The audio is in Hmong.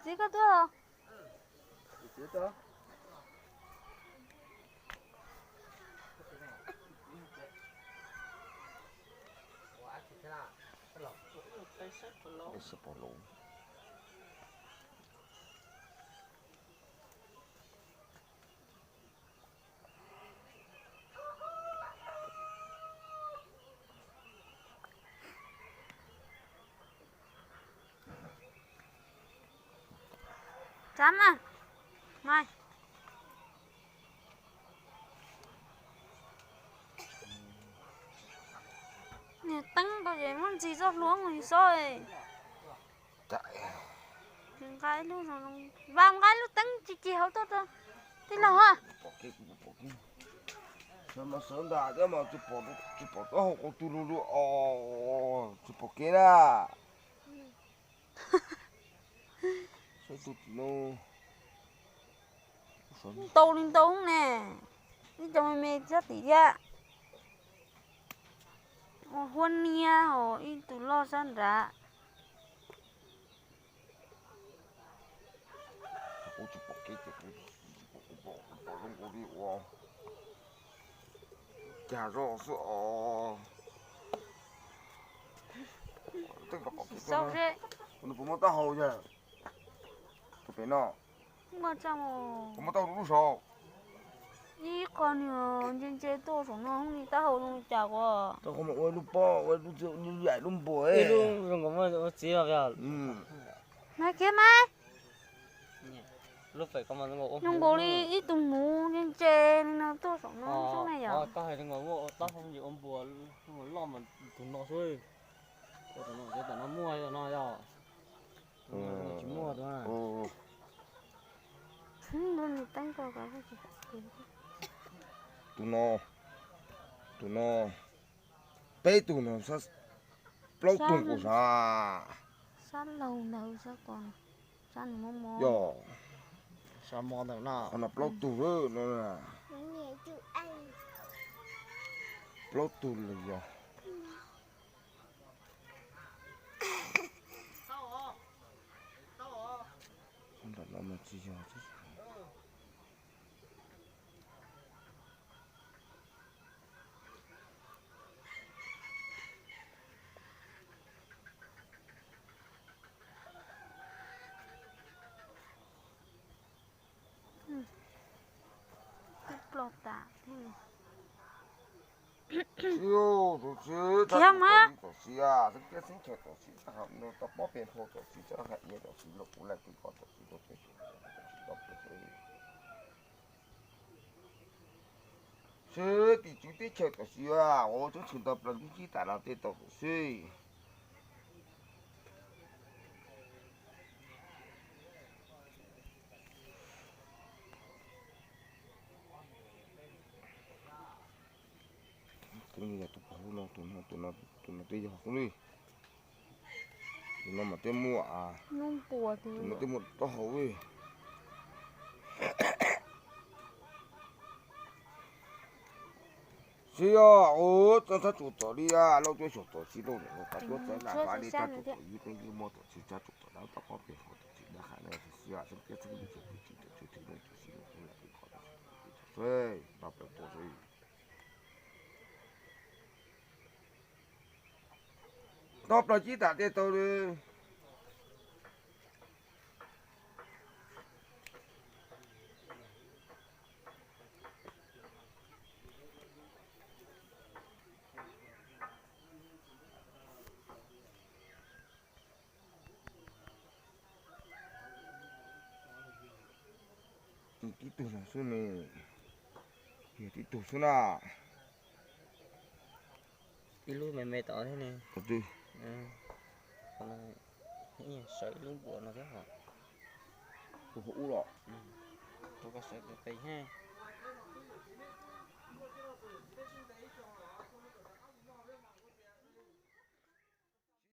Txiv koj tuaj. Tsam na, mai. Niag teeb ko ces muab ntxig txoj hlua mus xob. Nqa lub, vam nqa lub teeb ci ci hauv tuaj rau tij laug a. Sawv mas sawv ntag thiab mas tsis pom taub hau qau tu lug li os, tsis pom kev na. Saib tus tim no ntau li ntau ne, ib co me me sab tim thiab. Ua huab niab os, ib tug loj sab nrad. Kuv tsis pom kev ces kuv pom zoo nkaus li ua cas zoj xwb os. Xauj seb nws puas muaj taub hau yog tus pem no. Muaj tsa, puas muaj taub hau lub saud? Ib qho nws ntse ntse tuaj saum no, hoob li taub hau zoo li cas ua. Taub hau mas ua lub pob, ua lub yaim lub npuas. Ib lub zoo nkaus muaj txiv os. Mas kiag mas. Zoo nkaus li ib tug hmuv ntse ntse li no tuaj saum no xwb na yom. Koj hais zoo nkaus muaj taub hau ua npuas loj mas tus no xwb. Tom no muaj no yog. Tus no tsis muaj tus na. Tus no, tus no, peb tug no, plaub tug nkaus sab. Sab laug ntawd sab ko, sab nws mob mob. Yog sab mob ntawd na. Qhov no plaub tug lawm no. Plaub tug lawm yog. Qhov nram no mas tsis yog. Twb ploj tas thiab. Tsis, tus tsis, tsis, tom tsis, xeeb tiab xeeb chaw tom tsis, txaj ha no tau pob pes hlau tom tsis, txaj ha iav tom tsis, los kuv laij kws koj tom tsis, tau peb xyoo tom tsis, tau peb xyoo. Seb tim tswv teb chaws tom tsis, ua tub tshwm tau plaws lub cib tam no tej tau seb. Tus no yog tus pom hauv no, tus no, tus no twb yog hauv li. Tus no mas twb muaj, tus no twb muaj taub hau li. Tsis yog, txog tshab tsuas tom li, lauj tuab xyaum tom tsis lauj, tas tuab txawv laj fav li tshab tsuas tom yus teeb yus muag tom tsis tshab tsuas tom dab tom pob pes hauv tom tsis dab qham no tsis yog xeeb tiab xeeb li tsuas pwm tsis tom tsis tib leej tsis xib lub qub lam pwm qhov tau seb npaj plaws tuaj seb. Tau plaws cib tam tej tau li. Tib tug no xwb ne, yog tib tug xwb na. Ib lub me me tom thiab ne. Qhov twg? Sawv ib lub npuas no thiab hos. Tus hauv ub los? Tus koj sawv tes tes thiab.